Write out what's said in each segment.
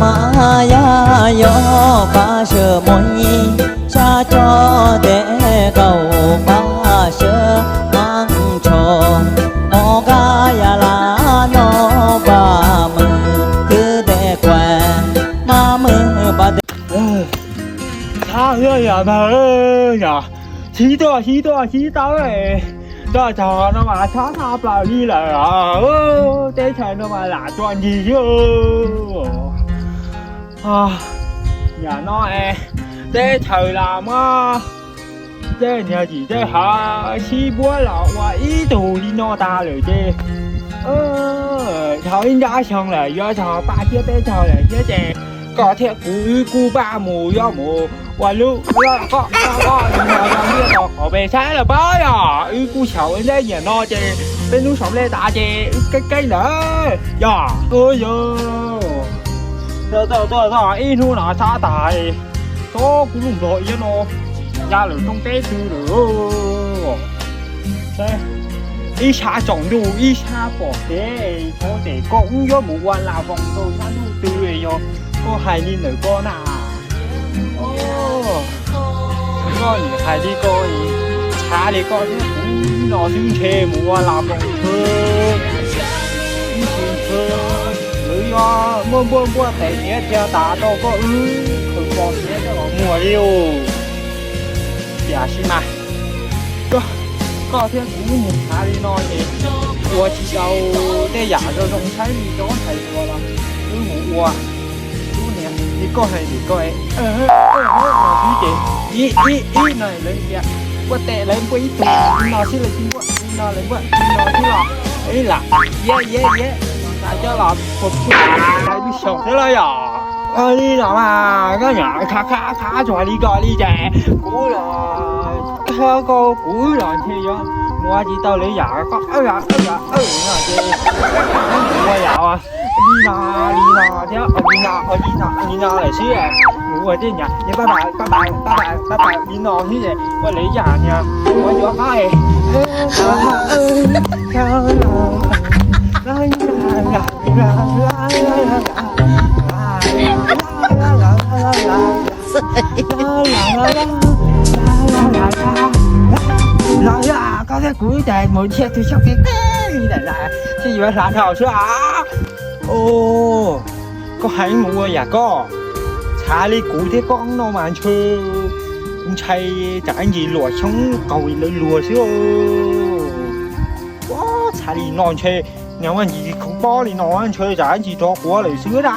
Mas yog yog pab sawv muaj ib sab tso tes kaum pab sawv mas tsho mos nqa yam las no pab mws kwv tes kuav mas mws pab tes. Thab yog yam ntawd yog sib tuaj sib tuaj sib tawb toj tog no mas thab tshaj plaws li lawm. Teb chaws no mas lam tso ncig xwb. Yam no es teb chaws los muab tej niag yim tej hav sib npuab los ua ib tug li no tag lawm ces dhau ib nrab xyoo lawm yuav txog paj thiab peb caug lawm thiab ces koj thiab kuv wb kuj npaj mus yuav mus ua lub loj koj koj koj li no yog ntiaj teb qhov peb saib los paub yog wb kuj xyaum ua ntej niam no ces peb hnub saum nplej tas ces wb keeb keeb ntawd yog. Yog tuaj tuaj tuaj ib hnub no sab tas tsob kuv lub nplog iab no ya lawm rooj teb twg lawm. Ib sab tsaus ntuj ib sab pom kev, txhob ces koj wb yuav mus ua lag voos rau sab ntuj twg yog koj hais li ntawm koj na. Koj nim hais li koj, tshav li koj thiab kuv no xwb ntshe mus ua lag voos txhua ib tug txhua. Lawv yuav muaj npuaj npuaj tes niav tiag tas rau koj wb khaws pos niav coj los muag li os. Tiam sis mas koj thiab kuv mus tshav li no ces ua tsis tau tej yam zoo zoo saib li cov hais ua los wb mus ua. Lub niag li koj hais ntawm koj no xwb ces ib ib ib no lawv tias npuaj tes lawv npuaj ib tug li no xwb lawv tsis npuaj li no lawv npuaj li no xwb los ib lam iab iab iab tas coj los phuaj phuaj lawv lub xyaum xwb los yom. Li no mas koj nyam qhab qhab qhab tsuag li koj li ces kuv los koj kuv los ntshe yuav mus ua tsis tau lawv yam koj no ces ua yam li no li no thiab li no li no li no lawm xwb. Mus ua tej nyam paj pam paj pam paj pam li no xwb ua lawv yam niag ua yuav qab. Los yog koj thiab kuv ib tas mus thiaj tug xyov kev kev li lawm las thiaj yuav hla dhau xwb. Koj hais mus ua yam koj, tshav li kuv thiab koj no mas ntshe ntshai tsam ib ntsis luam xyoob qaug li lawv luag xwb. Tshav li no ntshe niag vaj ntsis khoov pob li no ntshe tsam ib ntsis rov quav lawm xwb na.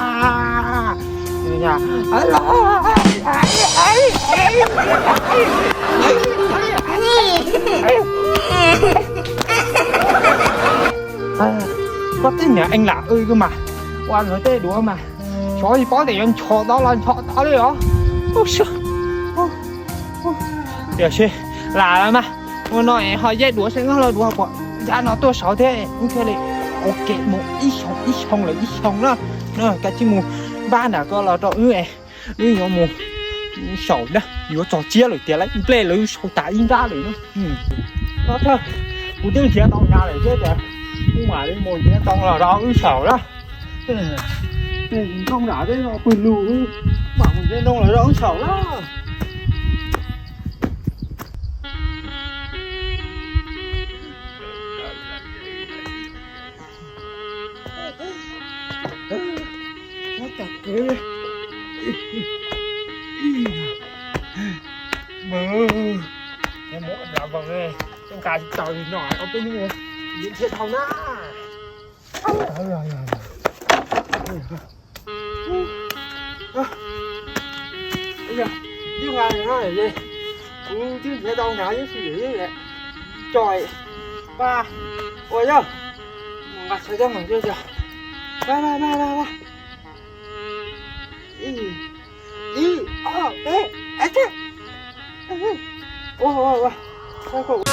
Koj tej niag eej lam w koj mas, ua luag tej duav mas, xyov tsis paub tias yuav nchos tau los nchos tau li os. Tiam sis lam lawm mas, ua no es ho yaij duav seb nyob los duav puas nrab no tuaj saud thiab wb thiaj li ua ke mus ib xyoo ib xyoo lawm ib xyoo na. Kav tsij mus npaj nram ko los rau wb es wb yuav mus saum na, yuav txog tsiab lawm tiag lauj, nplej lawv sau tas ib nrab lawm na. Kuv twb nrhiav tau nyav lawm thiab tias kuv mam li mus nrhiav ntoo los rau wb saum na. Ntoo nram teb no pw lug, mam mus nrhiav ntoo los rau wb saum na. Mus, mus nram voos, nqa tsis tau li no, peb hnub yuav nrhiav dhau na. Twb nqa li no, kuv twb nrhiav tau nyav ib txhis lawm, tso, pa, ua yog, nqa sawv coj mus coj, pa pa pa pa pa, ib, ob, peb, ua, ua, ua, ua,